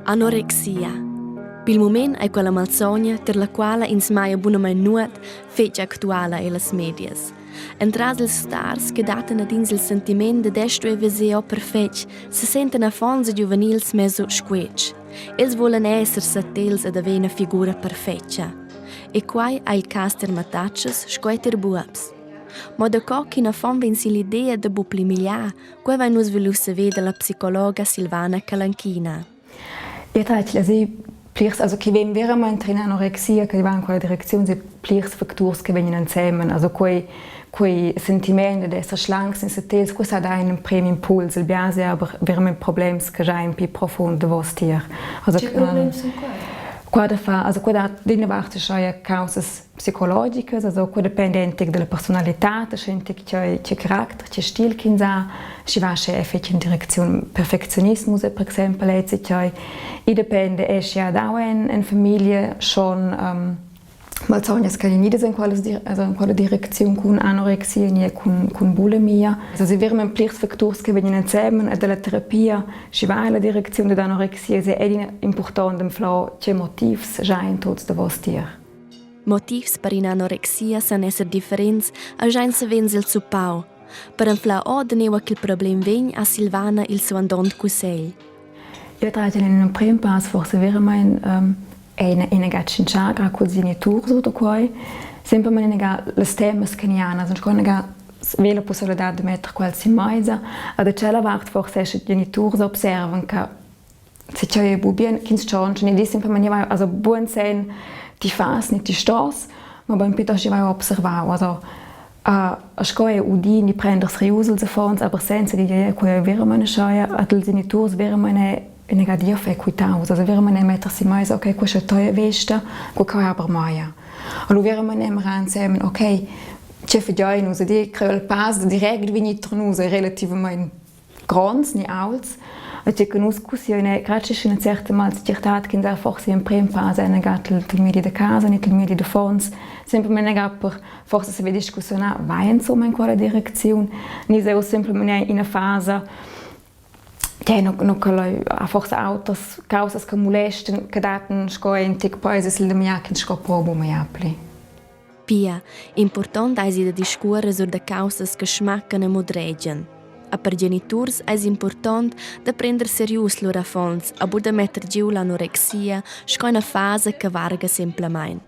Anorexia. Pil mument ei quella malsogna, tier la quala ins maia bunamein nuot, fetg actuala ellas medias. Entras ils stars che dattan ad ins il sentiment dad stuer veser o perfetg, sesentan affons e giuvenils mezzo squetsch. Els vulan esser satels ed haver ina figura perfetga. E quai ha il cass tier mattatschas sco er tier buobs. Mo daco ch'in affon vegn sill'idea da buc pli migliar, Quei vein nus vuliu saver dalla psicologa Silvana Calanchina. Io tratg lasi plirs, also che vegn veramente in anorexia, che va in quella direzione, se plirs factors che vegnan insieme, also quei quei sentiment d'esser schlanks in setels, questo ha un prem impuls, il biasi aber veramente problems che già in più profund davos tier. Also, Che problems sind quei? Qua da fa, also qua da d'ina vart schaia causas psicologicas, also quei depende entic dalla personalità, entic che che caracter, che stil ch'ins ha, schi va sche effetg in direcziun perfectionismus per exempel ezi cheu. I depende e schi ha dau en en famiglia schon um, malsognas che vegnidas in quella also in quella direcziun cun anorexia ni cun cun bulimia. Also si verament plirs facturs che vegnan ensemen e dalla terapia schi va la direcziun dad anorexia è important anflar che motivs già tuts davos tier. Motivs per ina anorexia san esser differents e schain savens il zuppau. Per anflar ord neua ch'il problem vegn ha Silvana il suandont cussegl. Io trato in un prim pass forse veramente um, ina ina gatschinchagra culs geniturs oder quai. Semplamein inaga las temas che ni han, also sco inaga vela possibilità da metter quels in meisa. A da tschella vart forse esce geniturs observan che se tgei ei bu bien ch'ins tschontscha ni di semplamein jeu vai also bugen sen ti fas ni ti stos, mobein plitost jeu vai observau. Also sco ei udì ni prender serius ils affons, aber senza dir jeu quei ei veramein aschia, ad ils geniturs veramein ina ga dir fai quitaus, also veramein metter si meisa, okay, questa è tua vesta, quei aber maia. Allura veramein emra ensemen, okay, tge fagein nus? Ed io creo il pass da direct vegnir tar nus è relativamain gronds ni aults e tge che nus cussione grazia ina certa malsegirtad ch'ins ha forse emprem pass ina ga til til miedi da casa ni til miedi d'affons semplamein ga per forse saver discussionar vai insomma in quella direcziun ni se semplamein ina fasa che no no che ha forse auters causas che molesten che daten sco in tic paeses il mia ch'ins sco probo mai appli. Pia, impurtont eisi da discuorer sur da caussas che smaccan e mudregian. A per geniturs eisi impurtont da prender serius lur affons e buc da metter giu l'anorexia sco ina fasa che varga semplamein.